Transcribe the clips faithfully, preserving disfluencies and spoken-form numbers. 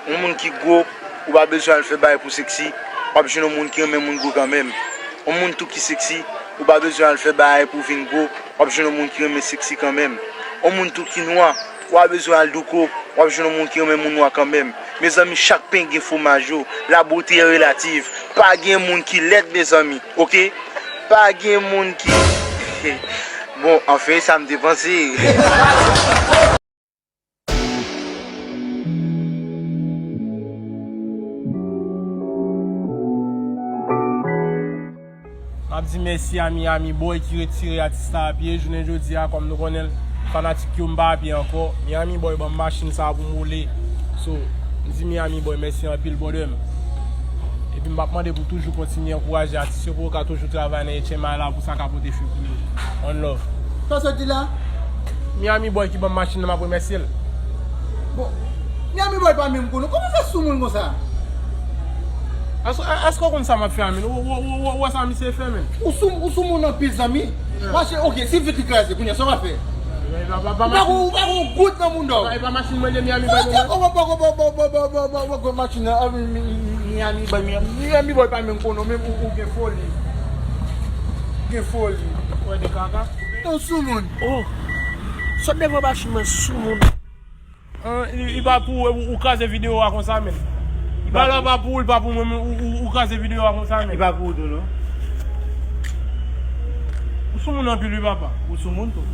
Yon moun ki gwo, ou pa bezwen al fè bagay pou seksi, w ap jwenn yon moun ki renmen moun gwo kanmenm. Yon moun tou ki seksi, ou pa bezwen al fè bagay pou vin gwo, w ap jwenn yon moun ki renmen seksi kanmenm. Yon moun tou ki nwa, ou pa bezwen al douko, w ap jwenn yon moun ki renmen moun nwa kanmenm. Mezanmi, chak pen gen fwomaj yo. La beauté est relative. Pa gen moun ki lèd, mezanmi, oke? Pa gen moun ki Bon, anfen, sa m te panse. M ap di mèsi a Miami Boy ki retire atis la a pye. Jounen jodi a, kòm nou konnen l, fanatik yo, m pa a pye ankò. Miami Boy ban m machin sa a pou m woule. So, m di Miami Boy mèsi anpil, brother m. Epi m ap mande pou toujou kontinye ankouraje atis yo pou yo ka toujou travay nan H M I la pou sa ka pote fwi pou yo. One love. Sa w sot di la? Miami Boy ki ban m machin nan, m ap remèsye l. Bon, Miami Boy pa menm konnen. Kòman fè sou moun konsa? Èske, èske w konn sa m ap fè a, menn? Ou, ou, ou, ou, ou wè sa misye fè, menn? Ou sou, ou sou moun anpil, zanmi. Mache, oke, si vit li kraze, kounye a, sa w ap fè? Ou pa gon, ou pa gon goud nan mouda w. E pa machin mwen de Miami Boy mwen. Machin nan, ah, mi, mi, mi, Miami Boy, Miami, Miami Boy pa menm konnen, menm ou, ou gen foli. Ou gen foli. Wè de kaka. Ou sou moun. Oh. Sot devan machin mwen sou moun. An, li, li pa pou ou, ou, ou kraze videyo a konsa, menn. Li pa la, pa pou ou, li pa pou mwen, men ou, ou, ou kraze videyo a konsa, menn. Li pa pou ou tou, non. Ou sou moun anpil, wi, papa. Ou sou moun tou.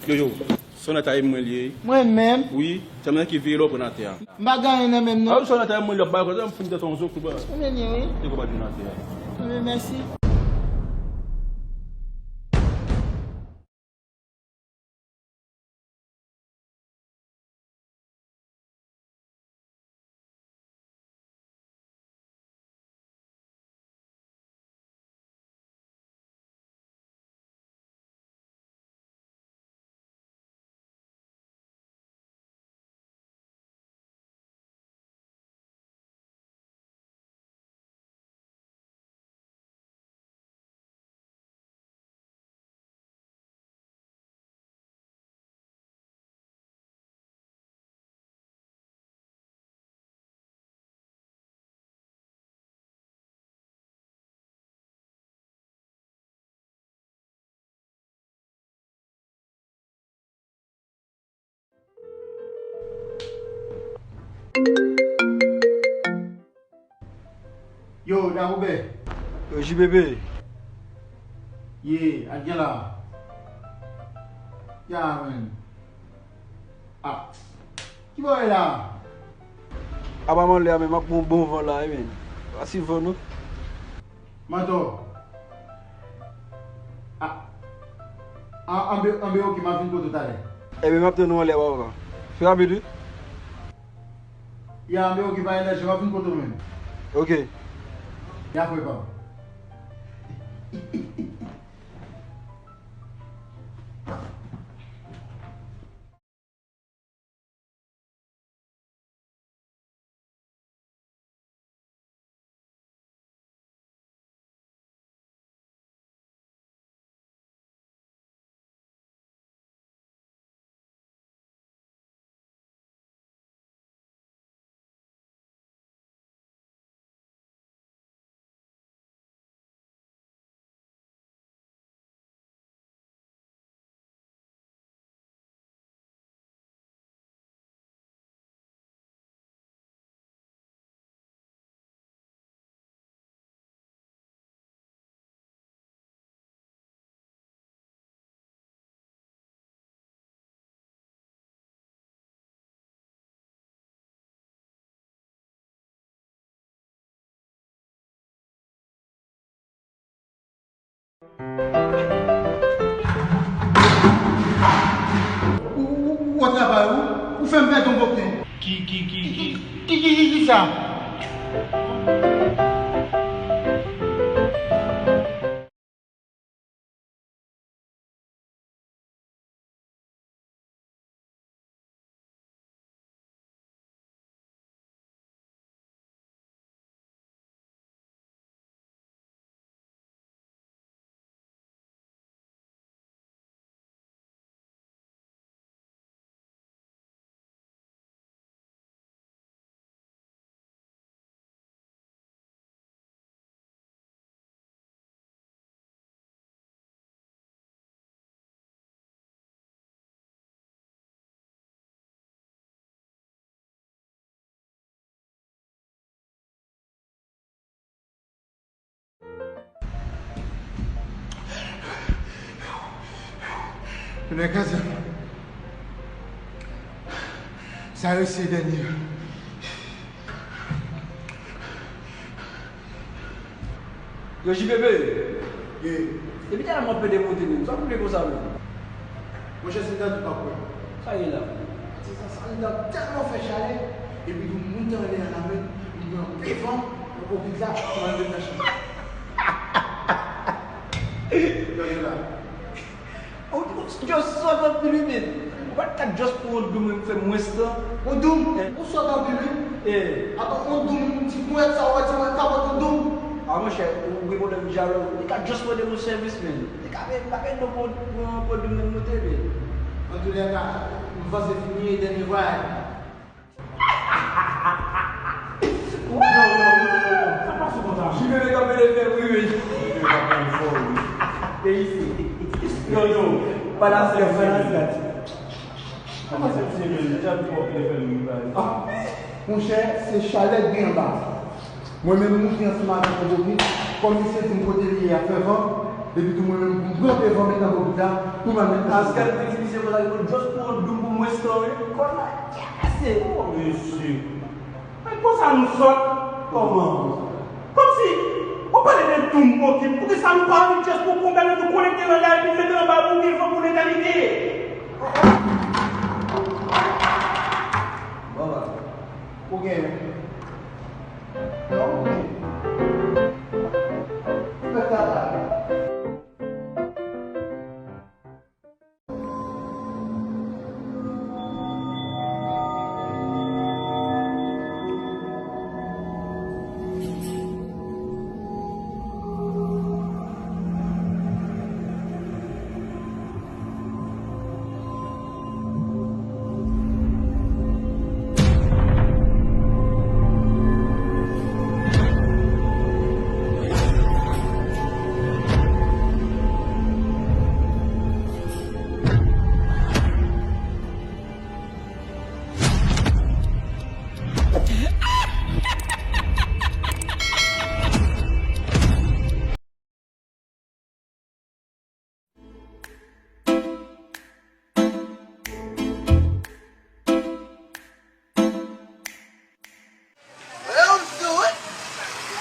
Yo, yo, Sonata e mwen li ye. Mwen menm? Wi, se mwen ki vire lò pran atè a. M pa gen anyen nan men m, non. A, Sonata e mwen li ap bay kote m fin tèt yon zo kou ba. Mwen menm, wi. Te kou ba di nan atè a. Mwen menm, mèsi. Yo, Dagoubè. Yo, J P P. Ye, ak gen la. Ya, men. Ah. Ki bò w ye la? Apa m anlè a, men m ap pran yon bon van la, wi, men. Pa si van, non. Mantò. Ah. An, anbe, anbe, oke, m ap vin kote w talè. Ebyen, m ap tann ou anlè a, papa. Fè rapid, wi. Ya, anbe, oke, pa gen danje, m ap vin kote w menm. Oke. Ya, frè pa m. Ou fè m pèdi yon bòkten. Ki, ki, ki, ki? Ki, ki, ki, ki sa? Tounen kraze m. Sa yo se dènye yo. Yo, J P P. Ye. Depi talè m ap pede monte menm. Sa w koule konsa menm? Monchè, se nan tout pa kwè. Sa ye la? Se sa, sa, li t ap tèlman fè chalè, epi tou moun t anlè a la menm, li pran pye van, nan pokèt la, pou al met nan chanm. Gade la. Ou, ou just sot anpil wi, men. Ou pa t ka just pran yon doum, men fè mwens tan. Yon doum? Eh. Ou sot anpil wi. Eh. Atò, yon doum, ti ponyèt sa, ou wè ti mwen kapot yon doum. A, monchè, ou gen pwoblèm dyalòg. Li ka just mande nou sèvis, men. Li ka, li ka mande nou pou, pou, pou doum nan moute, men. Antoulèka, m panse fini e dènye vwayaj. Non, non, non, non, non. Sa pase konsa. Jimmy, men kanpe de fè, wi, wi. Jimmy, pa pran fò, wi. E isi. Yo, yo. Palasyon, palasyon. Kòman se misye menm? Deja nou pran pil fè nou bagay. Ah, monchè, se chalè k gen anba. Mwen menm, m moute ansanm avèk yon bobit, kòm misye di m kote li ye a fè van, epi tou mwen menm, pou m pran pye van met nan bobit la, pou m al met nan. Askèl te di misye konsa, li konn just pran yon doum pou mwen, wi. Kòman? Kèt mesye! Oh, mesye! Men konsa nou sòt? Kòman? Kòmsi, w ap pale de doum, ok, poukisa nou pa annik just pou konbèt nou konekte nan la epi mete anba pou gen van pou letènite? Baba, ou gen. Non, ou gen. Fè travay.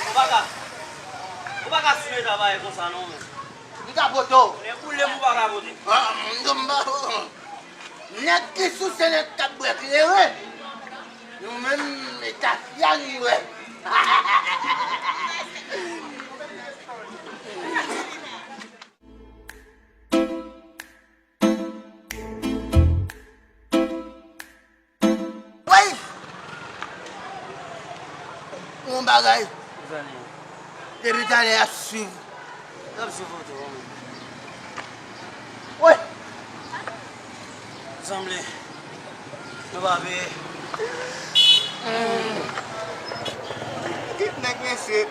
Ou pa ka, ou pa ka sou eta bagay konsa non, men. Li ka pote w. Nèg ou lèm ou pa ka pote. Ah, m pa. Nèg ki sou se nèg k ap bwè kleren. Nou menm, eta fya nou bwè. Woy! Yon bagay. Depi talè y ap swiv. Y ap swiv ou tou, wi. Woy! Sanble nou pa veye. Kit nèg mesye.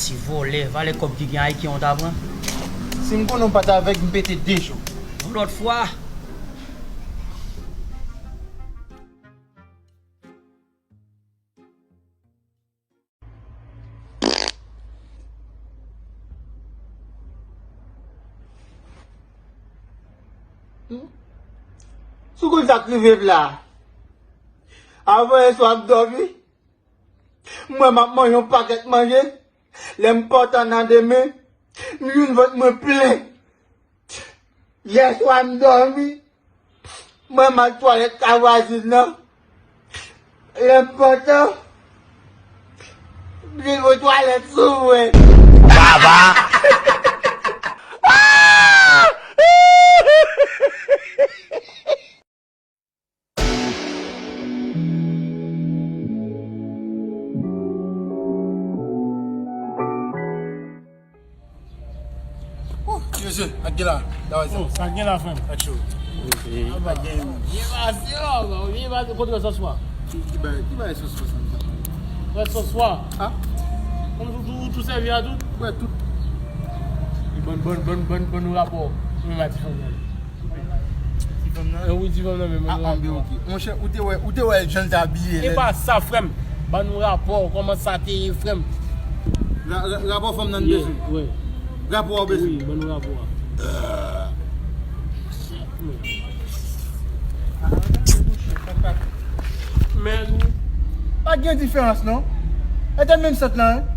Ti vòlè, valè kòb ki gen Ayiti an w ta pran? Si m konnen w pa t avè m, m pete de jou. Yon lòt fwa. Hmm? Si w konn sa k rive m la. Avan yè swa m dòmi, m wè m ap manje yon pakèt manje. Lè m pòte nan demen, m jwenn vant mwen plen. Yè swa m dòmi, mwen m al twalèt kay vwazin nan. Lè m pòte, m jwenn yon twalèt sou mwen. Baba! Mesye, ak gen la, davay sa. Oh, sa gen la, frè m. Ak cho. Aba. Ak gen. Byen pase, baba, byen pase. Kote resòswa? Ki, ki bay, ki bay resòswa sa? Resòswa? Ha? Kòm tou, tou, tou sèvi a tout? Wè, tout. Bon, bon, bon, bon, bon rapò. Mwen ma ti fanm nan. Ti fanm nan? Eh, wi, ti fanm nan, men mwen. Ah, ah, ben, ok. Monchè, ou te wè, ou te wè jan l te abiye. E pa sa, frè m. Ban nou rapò, kòman sa te ye, frè m? Ra-, ra-, rapò fanm nan bezwen. Wi. Rapò a bezwen. Wi, ban nou rapò a. Men, pa gen diferans, non? E te menm sant lan, wi.